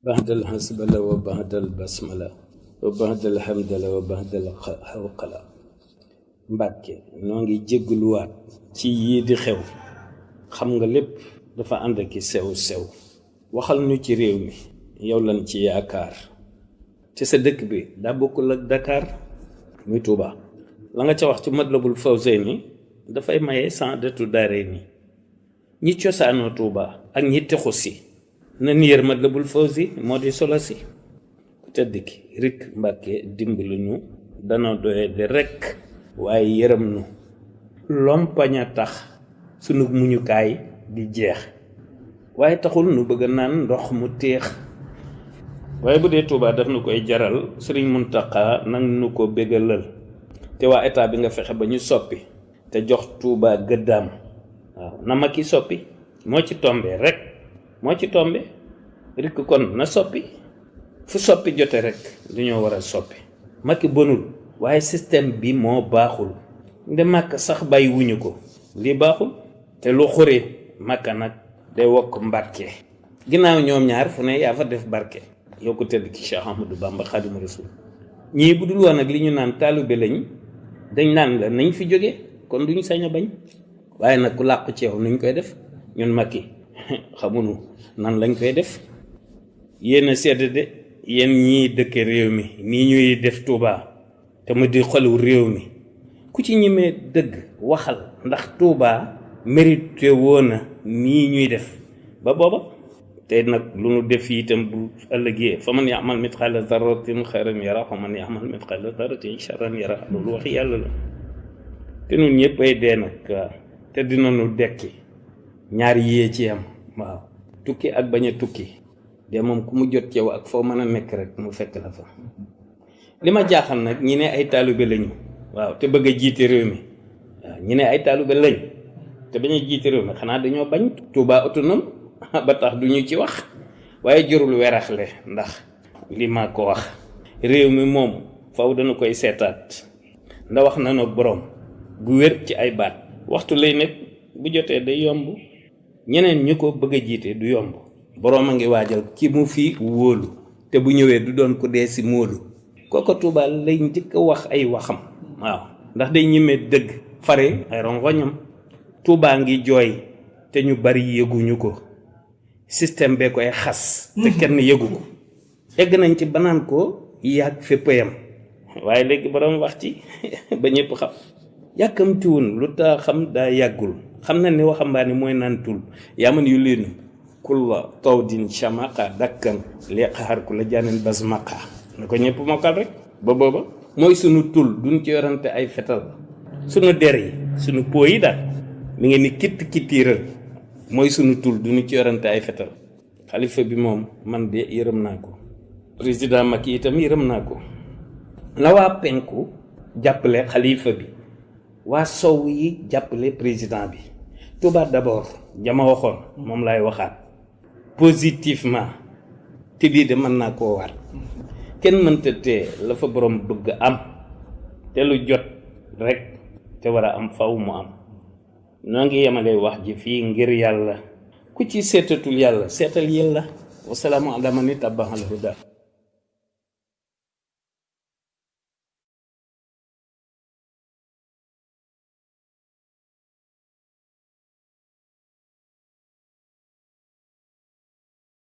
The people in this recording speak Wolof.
بعد الحسبلة وبعد البسملة وبعد الحمدلة وبعد الحوقلة Mbàkke noo ngi jégguluwaat ci yii di xew xam nga lépp dafa ànd ak sew waxal nu ci réew mi yow lan ci yaakaar te sa dëkk bi daa bokkul ak Dakar muy Touba la nga ca wax ci Matlabul Fawzayni dafay maye Saadatu Daarayni ñi cosaanoo Touba ak ñi texu si nan yër Matlabul Fawzi moo di solo si ku tedd ki rik Mbàkke dimbali nu danoo doye di rekk waaye yërëm nu lompañ a tax sunu muñukaay di jeex waaye taxul nu bëgg naan ndox mu téex waaye bu dee Touba daf nu koy jaral Sëriñ Muntaxa nag nu ko bégalal te waa état bi nga fexe ba ñu soppi te jox Touba gëddaam waaw na ma ki soppi moo ci tombe rek moo ci tombe rek kon na soppi fu soppi jote rek dañoo war a soppi Macky bonul waaye système bi moo baaxul nde Makka sax bàyyi wuñu ko lii baaxul te lu xure Makka nag day wokk Mbàkke ginnaaw ñoom ñaar fu ne yaa fa def barke yow ko tedd ki Cheikh Ahmadou Bamba Xaadimu Rasuul ñii bu dul woon ak li ñu naan taalibe lañ dañ naan la nañ fi jóge kon duñu sañ a bañ waaye nag ku làqu ci yow nuñ koy def ñun Macky xamuñu nan lañ koy def yéen a sedd de yéen ñii dëkke réew mi nii ñuy def Touba te mu di xolu réew mi ku ci ñemee dëgg waxal ndax Touba mérité woona nii ñuy def ba booba te nag lu nu def itam bu ëllëgee fa man ya'mal mithqala dharratin khayran yara fa man ya'mal mithqala dharratin sharran yara loolu wax yàlla la te nun ñëpp ay dee nag waaw te dinañu dekki ñaari yee ci am waaw tukki ak bañ a tukki de moom ku mu jot yow ak foo mën a nekk rek mu fekk la fa li ma jaaxal nag ñi ne ay taalibe lañu waaw te bëgg a jiite réew mi waaw ñi ne ay taalibe lañ te bañ a jiite réew mi xanaa dañoo bañ Touba autonome ba tax du ñu ci wax waaye jorul weraxle ndax li ma ko wax réew mi moom faw dana koy seetaat nda wax na nag borom gu wér ci ay baat waxtu lay nekk bu jotee day yomb ñeneen ñu ko bëgg a jiite du yomb borom a ngi waajal ki mu fi wóolu te bu ñëwee du doon ko dee si móolu kooko Touba lay njëkk a wax ay waxam waaw ndax day ñemee dëgg fare ay rongoñam Touba ngi jooy te ñu bari yëguñu ko système bee koy xas te kenn yëgu ko egg nañ ci banaan ko yàgg féppayam waaye léegi borom wax ci ba ñëpp xam yàkkamtiwun lu taa xam daa yàggul xam na ni waxambaane mooy naan tul yaman yu leenu kulla tawdin shamaqa dakkan liqaar ku la jaanin basmaqa na ko ñëpp mokkal rek ba booba mooy sunu tul duñ ci yorante ay fetal sunu der yi sunu po yi daal mi ngi ni kittiiral mooy sunu tul duñu ci yorante ay fetal xalifa bi moom man de yërëm naa ko président Macky itam yërëm naa ko la waa penku jàppale xalifa bi waa sow yi jàppale président bi Touba d'abord jama waxoon moom laay waxaat positivement te bii de mën naa koo waat kenn mënta tee la fa borom bëgg am te lu jot rek te war a am faw mu am noo ngi yemale wax ji fii ngir yàlla ku ci seetatul yàlla seetal yàlla wasalaamu ala man ittaba'a al huda